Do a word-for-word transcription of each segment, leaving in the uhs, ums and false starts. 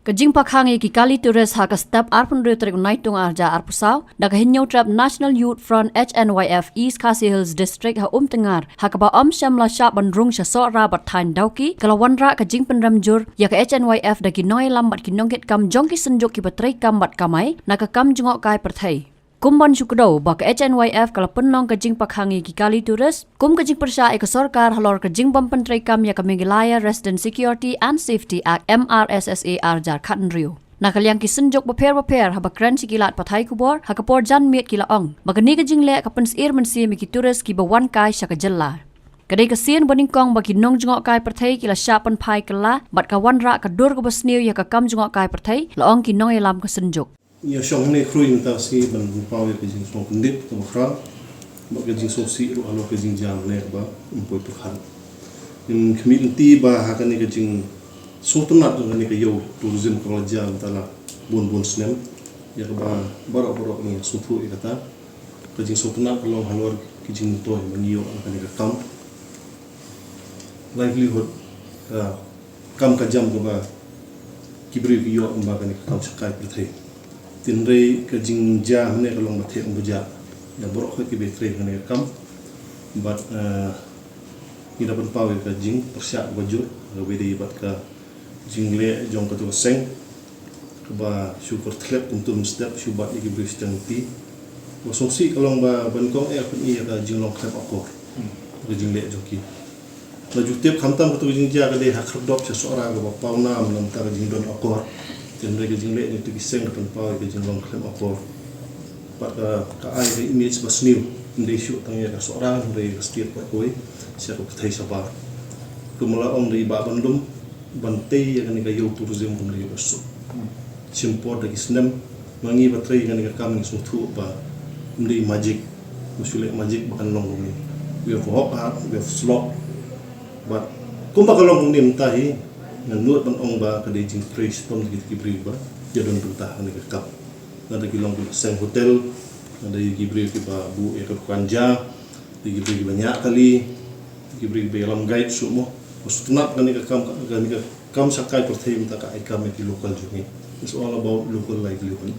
Ka jingpakkhang ïa ki kali tourist ha ka step arphew hynriew tarik u Naitung arhajar arphew saw da ka Hynñiewtrep National Youth Front H N Y F East Khasi Hills District ha Umtyngar, ha kaba ym shym la shah ban rung sha Sohra bad thaiñ Dawki, ka la wanrah ka jingpynrem jur ïa ka H N Y F da ki nongïalam bad ki nongkitkam jong ki synjuk kiba treikam bad kamai na ka kam jngohkai pyrthei. Kum ban shu kdew ba ka H N Y F ka la pynlong ka jingpakkhang ïa ki kali tourist kum ka jingpyrshah ïa ka sorkar halor ka jingbym pyntreikam ïa ka Meghalaya Resident Security and Safety Act, M R S S A, arhajar khathynriew. Na ka liang ki synjuk bapher bapher, haba kren sha ki lad pathai khubor ha ka por janmiet, ki la ong ba kane ka jingleh ka pynsyier mynsiem ïa ki tourist kiba wan kai sha ka jylla. Ka dei ka sien ba nyngkong ba ki nongjngohkai pyrthei ki la shah pynphai kylla bad ka wanrah ka dur kaba sniew ïa ka kam jngohkai pyrthei, la ong ki nongïalam ka synjuk. Ïa shong hangne khrui mynta ka sngi ban pynpaw ïa ka jingsngewkyndit kaba khraw bad ka jingsngewsih ruh halor ka jingjia mynne kaba ym poi pyrkhat. Ngin khmih lynti ba ha kane ka jingsngewtynnat jong kane ka ïew tourism kaba la jia mynta la bun bun snem, ïa kaba baroh baroh ngi sngewthuh ïa kata. Ka jingsngewtynnat ka long halor ki jingmyntoi ba ngi ïoh na kane ka kam livelihood, ka kam ka jam kaba ki briew ki ïoh, ym ba kane ka kam shakkai pyrthei. Hynrei ka jingjia mynne ka long ba theh ym ba jah ïa baroh kiba trei ha kane ka kam. Bad, eh, ngi da pynpaw ïa ka jingpyrshah kaba jur kaba ïadei bad ka jingleh jong katu ka seng kaba shu kyrthlep kumtu mynstep, shu bat ïa ki briew shiteng lynti. Ba sngewsih ka long ba, ba nyngkong eh pyn-i ïa ka jinglong khlem akor ka jingleh jong ki. La ju tip khamtam katu ka jingjia ka dei ha khyrdop sha Sohra kaba pawnam na ka bynta ka jingdon akor. Hynrei ka jingleh jong katu ki seng ka pynpaw ïa ka jinglong khlem akor. Bad ka, ka ai ka image ba sniew, ym dei shuh tang ïa ka Sohra, hynrei ka state baroh kawei, sha ka pyrthei shabar. Kumba la ong da i Bah Bandum, ban tei ïa kane ka ïew tourism kumne ba suk. Shim por da ki snem, ma ngi ba trei ïa kane ka kam ngi sngewthuh ba ym dei magic, ba shu leh magic ba kan long kumne. We have to work hard, we have to slog. Bad kumba ka long kumne mynta hi, ngan nud ban ong ba ka dei jingtrei shitom da kita ki briew ba ïadon bynta ha kane ka kam. Lada ki long kiba seng hotel, lada ki briew kiba buh ïa ka dukan ja, lada ki briew kiba ñiah kali, lada ki briew kiba ïalam guide shuh mo. Ba sngewtynnat kane ka kam, kane ka kam shakkai pyrthei mynta ka ai kam ïa ki local jong ngi. It's all about local livelihood.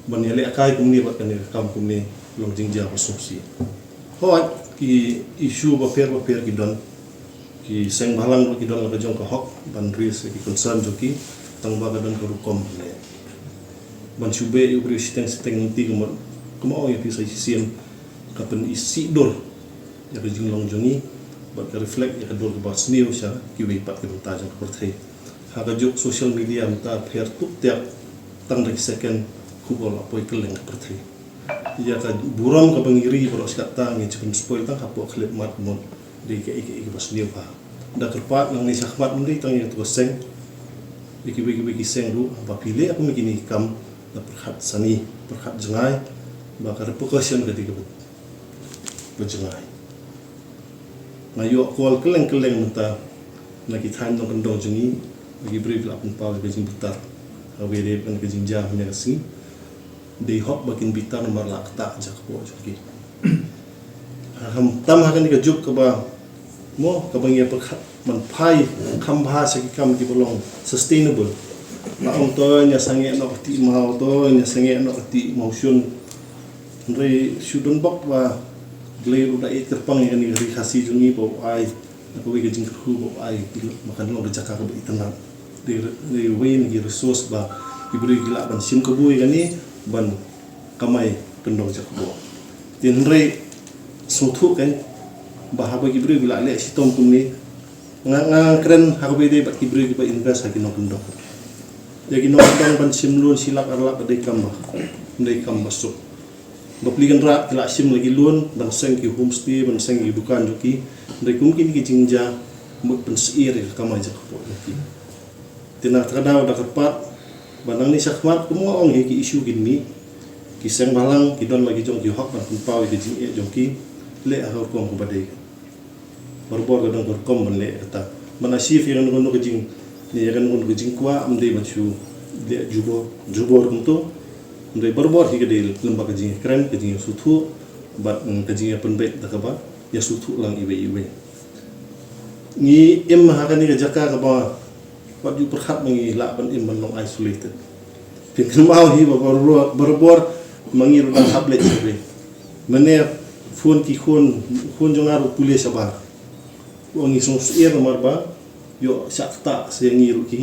Ban ïalehkai kumne bad kane ka kam kumne long jingjia ba sngewsih. Hooid, ki issue bapher bapher ki don. Ki seng bhalang ruh ki don la ka jong ka hok ban raise ïa ki concern jong ki, tangba ka don ka rukom ne ban shu beh ïa u briew shiteng shiteng lynti, kumba, kumba ong ïa phi sa shisien, ka pyni sih dur ïa ka jinglong jong ngi bad ka reflect ïa ka dur kaba sniew sha kiwei pat ki bynta jong ka pyrthei. Ha ka juk social media mynta pher tup tiap, tang da ki second khubor la poi kylleng ka pyrthei. Ïa ka burom kaba ngi ri baroh shi katta ngi ju pyn spoil tang hapoh khyllipmat, kumno dei kaei kaei kaba sniew bha. Da kyrpad nangne shakhmat ym dei tang ïa katu ka seng, ïa kiwei kiwei ki seng ruh ba phi leh kum kine ki kam, da pyrkhat sani, pyrkhat jngai ba ka repercussion ka dei kaba, ba jngai. Nga ïoh call kylleng kylleng mynta na ki thaiñ nongkyndong jong ngi, na ki briew ki la pynpaw ïa ka jingbitar kaba ïadei bad ka jingjia mynne ka sngi. Dei hok ba kin bitar namar la ktah ka jaka kpoh jong ki. Ha, khamtam ha kane ka juk kaba, mo, kaba ngi ïa pyrkhat ban phai kham bha sha ki kam kiba long sustainable. La ong to ngi ïa sangeh noh ka tih maw, to ngi ïa sangeh noh ka tih mawshun. Hynrei shu don bok ba Blei ruh u da ïeit kyrpang ïa kane ka ri Khasi jong ngi ba u ai na kawei ka jingkyrkhu ba u ai ba kan long ka jaka kaba itynnad. Dei, dei wei na ki resource ba ki briew ki lah ban shim kabu ïa kane ban kamai kyndong jaka kpoh. Te hynrei sngewthuh kein ba haba ki briew ki lah leh shitom kumne, nga, nga kren ha kaba ïadei bad ki briew kiba invest ha ki nongkyndong. Ïa ki nongkyndong ban shim loan shi lak ar lak ka dei kam ba, dei kam ba suk. Bapli kynrad ki la shim la ki loan ban seng ki homestay, ban seng ki dukan jong ki. Hynrei kum kine ki jingjia mut pynsyier ïa ka kamai jaka kpoh jong ki. Te na kata ka daw da kyrpad ba nangne shakhmat, kum nga ong hi, ki issue kin mih. Ki seng bhalang ki don la ki jong ki hok ban pynpaw ïa ki jingeh jong ki, leh ha ka rukom kaba dei. Barabor ka don ka rukom ban leh kata. Ban achieve ïa kano kano ka jing, ne ïa kano kano ka jingkwah, ym dei ban shu leh jubor, jubor kumto. Ym dei, barabor hi ka dei lem bad ka jingïakren, ka jingïasngewthuh bad, mm, ka jingïapynbeit da kaba ïasngewthuh lang iwei iwei. Ngi im ha kane ka jaka kaba Wat ju pyrkhat ma ngi lah ban im ban long isolated. Phin kynmaw hi ba barabor, barabor ma ngi ruh dang hap leit survey. Mynne phone ki khun, khun jong nga ruh pule shabar. Ong ngi sngewsih namar ba ïoh shah ktah sa ïa ngi ruh ki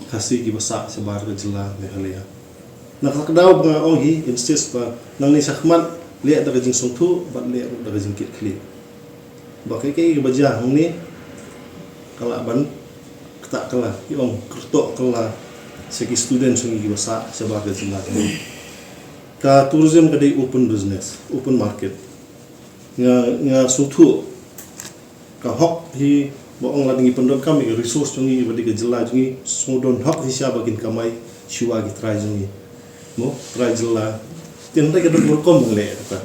Khasi kiba sah shabar ka jylla Meghalaya. Na ka daw ba nga ong hi, insist ba nangne shakhmat leh da ka jingsngewthuh bad leh ruh da ka jingkitkhlieh. Ba kaei kaei kaba jia hangne ka lah ban ktah kylla, ki ong kyrtoh kylla sha ki student jong ngi kiba sah shabar ka jylla jong ngi. Ka tourism ka dei open business, open market. Nga, nga sngewthuh ka hok hi ba ong lada ngi pyndonkam ïa ka resource jong ngi ba dei ka jylla jong ngi, sngewdon hok hi sha ba kin kamai shuwa ki trai jong ngi. Mo, trai jylla. Te hynrei ka don ka rukom ban leh kata.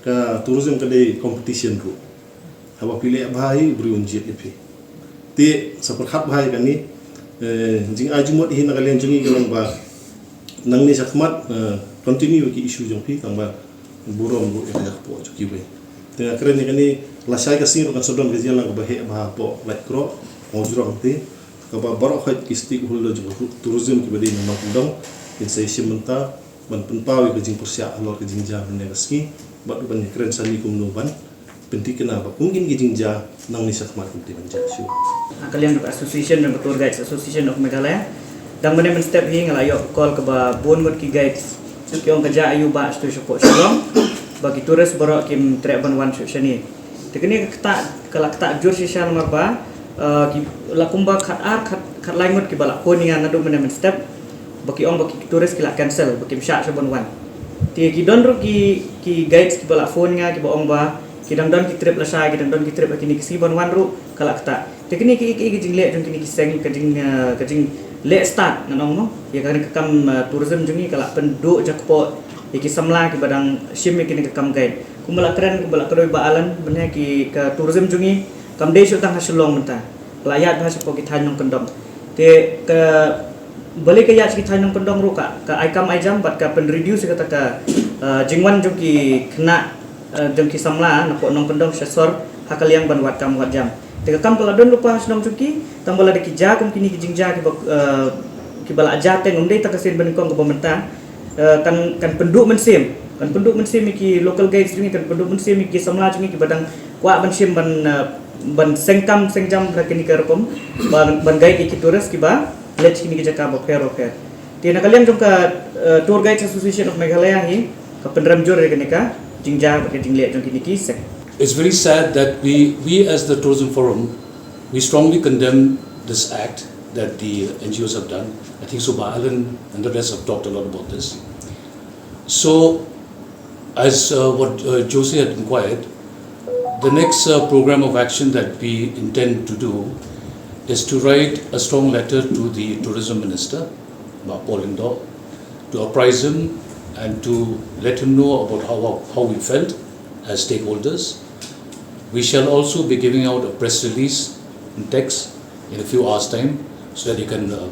Ka tourism ka dei competition ruh. Haba phi leh bha hi, u briew un jied ïa phi. Te sa pyrkhat bha ïa kane, eh, jingai jingmut hi na ka liang jong ngi ka long ba nangne shakhmat, eh, continue ki issue jong phi tang ba burom ruh ïa ka jaka pok jong kiwei. Te nga kren ïa kane, lashai ka sngi ruh kan sa don ka jingïalang kaba heh bha hapoh Laitkroh, Mawjrong te, kaba baroh khoit ki stakeholder jong ka tourism kiba dei na nongkyndong kin sa ïashim bynta ban pynpaw ïa ka jingpyrshah halor ka jingjia mynne ka sngi bad ban ïakren shane kumno ban pynthikna ba kum kine ki jingjia nangne shakhmat kin sa ban jia shuh. Ha ka liang jong ka Association jong ka Tour Guides Association of Meghalaya, dang mynne mynstep hi nga la ïoh call kaba bun ngut ki guides ki ong ka jia aïu ba sha tu shapoh Shillong ba ki tourist baroh kim treh ban wan shuh shane. Te kane ka ktah, ka la ktah jur shisha namar ba, eh, ki la kumba khat ar, khat, khat lai ngut kiba la phone ïa nga naduh mynne mynstep ba ki ong ba ki tourist ki la cancel, ba kim shah shuh ban wan. Te ki don ruh ki, ki guides kiba la phone ïa nga kiba ong ba ki dang don ki trip lashai, ki dang don ki trip ha kine ki sngi, ban wan ruh ka la ktah. Te kine ki, ki, ki jingleh jong kine ki seng, ka jing, eh, ka jingleh start ngan ong mo ïa kane ka kam, eh, tourism jong ngi, ka la pynduh jakpoh ïa ki samla kiba dang shim ïa kane ka kam guide. Kumba la kren, kumba la kren Bah Alan, mynne ki ka tourism jong ngi kam dei shuh tang ha Shillong mynta, ka la ïaid bha shapoh ki thaiñ nongkyndong. Te ka, balei ka ïaid sha ki thaiñ nongkyndong ruh ka, ka ai kam ai jam bad ka pynreduce ïa kata ka, eh, jingwan jong ki khynnah, eh, jong ki samla napoh nongkyndong sha sor ha ka liang ban wad kam wad jam. Te ka kam ka la don lypa ha shnong jong ki, tang ba lada ki jia kum kine ki jingjia kiba, eh, kiba la jia teng, ym dei tang ka sien banyngkong kaba mynta, eh, kan, kan pynduh mynsiem, kan pynduh mynsiem ïa ki local guides jong ngi, kan pynduh mynsiem ïa ki samla jong ngi kiba dang kwah ban shim ban, eh, ban seng kam seng jam da kine ki rukom ban, ban guide ïa ki tourist kiba leit sha kine ki jaka bapher bapher. Te na ka liang jong ka, eh, Tour Guides Association of Meghalaya hi ka pynrem jur ïa kane ka jingjia bad ka jingleh jong kine ki seng. It's very sad that we, we as the Tourism Forum, we strongly condemn this act that the N G Os have done. I think so Bah Alan and the rest have talked a lot about this. So, as, uh, what, uh, Jose had inquired, the next, uh, program of action that we intend to do is to write a strong letter to the tourism minister, Bah Paul Lyngdoh, to apprise him and to let him know about how, how we felt as stakeholders. We shall also be giving out a press release in text in a few hours' time, so that you can, uh,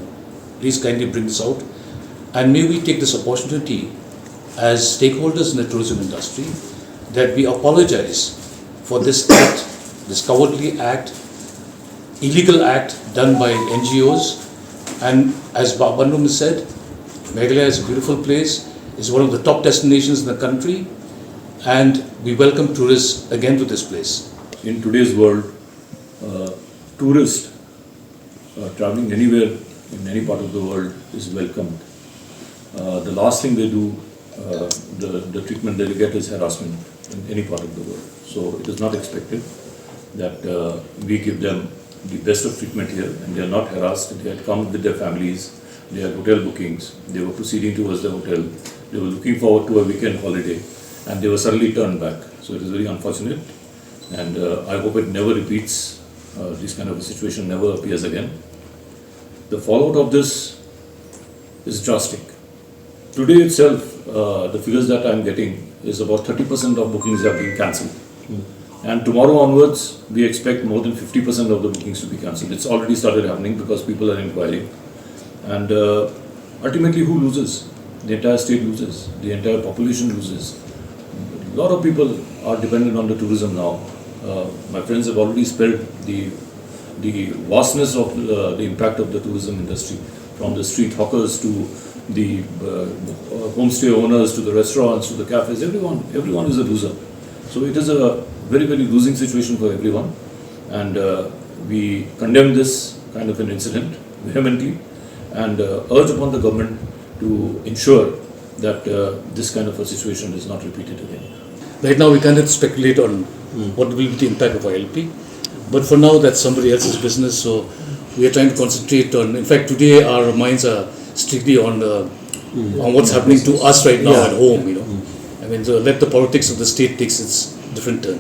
please kindly bring this out. And may we take this opportunity as stakeholders in the tourism industry that we apologize for this act, this cowardly act, illegal act done by N G Os. And as Bah Bandum said, Meghalaya is a beautiful place. It's one of the top destinations in the country, and we welcome tourists again to this place. In today's world, uh, tourist, uh, traveling anywhere in any part of the world is welcomed. Uh, the last thing they do, uh, the, the treatment they get is harassment in any part of the world. So it is not expected that, uh, we give them the best of treatment here, and they are not harassed. They had come with their families, they had hotel bookings, they were proceeding towards the hotel, they were looking forward to a weekend holiday, and they were suddenly turned back. So it is very unfortunate, and, uh, I hope it never repeats, uh, this kind of a situation never appears again. The fallout of this is drastic. Today itself, uh, the figures that I'm getting is about thirty percent of bookings have been cancelled. And tomorrow onwards, we expect more than fifty percent of the bookings to be cancelled. It's already started happening because people are inquiring. And, uh, ultimately, who loses? The entire state loses. The entire population loses. A lot of people are dependent on the tourism now. Uh, my friends have already spelled the the vastness of uh, the impact of the tourism industry, from the street hawkers to the uh, homestay owners to the restaurants to the cafes, everyone, everyone is a loser. So it is a very, very losing situation for everyone, and uh, we condemn this kind of an incident vehemently and uh, urge upon the government to ensure that uh, this kind of a situation is not repeated again. Right now, we cannot speculate on what will be the impact of I L P. But for now, that's somebody else's business. So we are trying to concentrate on. In fact, today our minds are strictly on uh, on what's happening to us right now at home. You know, I mean, so let the politics of the state takes its different turn.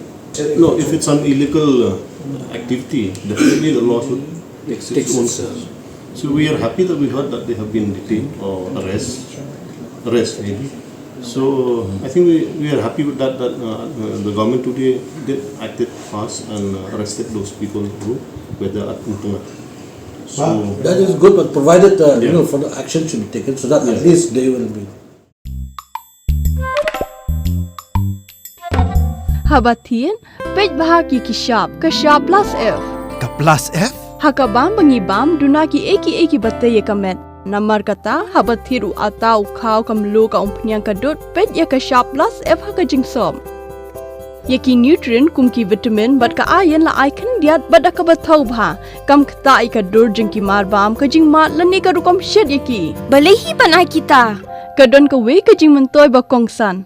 No, if it's an illegal uh, activity, definitely the law should take its own course. So we are happy that we heard that they have been detained or arrest, arrest maybe. So I think we, we are happy with that, that uh, uh, the government today did acted fast and uh, arrested those people who were there at Untunga. So That is good, but provided uh, you Yeah. know for the action should be taken so that at Yeah. least they will be. Haba thied, peit bha ki ki shap, ka shap plus F. Ka plus F? Ha ka bam ba ngi bam, duna ki ei ki ei ki ba tei ïa ka met. Namar kata, haba thied u atta, u khaw, ka mluh, ka umphniang, ka dud, peit ïa ka shap plus F ha ka jingsop. Ïa ki nutrient kum ki vitamin bad ka iron la ai khyndiat bad da kaba thaw bha. Kam ktah ïa ka dur jong ki mar bam, ka jingmad lane ka rukom shet ïa ki. Balei hi ban ai kita? Ka don kawei ka jingmyntoi ba kongsan.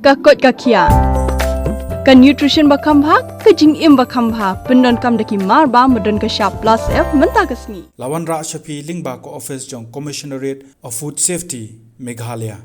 Ka koit ka khiah. Ka nutrition ba kham bha, ka jingim ba kham bha. Pyndonkam da ki mar bam ba don ka shap plus F mynta ka sngi. La wanrah sha phi lyngba ka office jong Commissionerate of Food Safety, Meghalaya.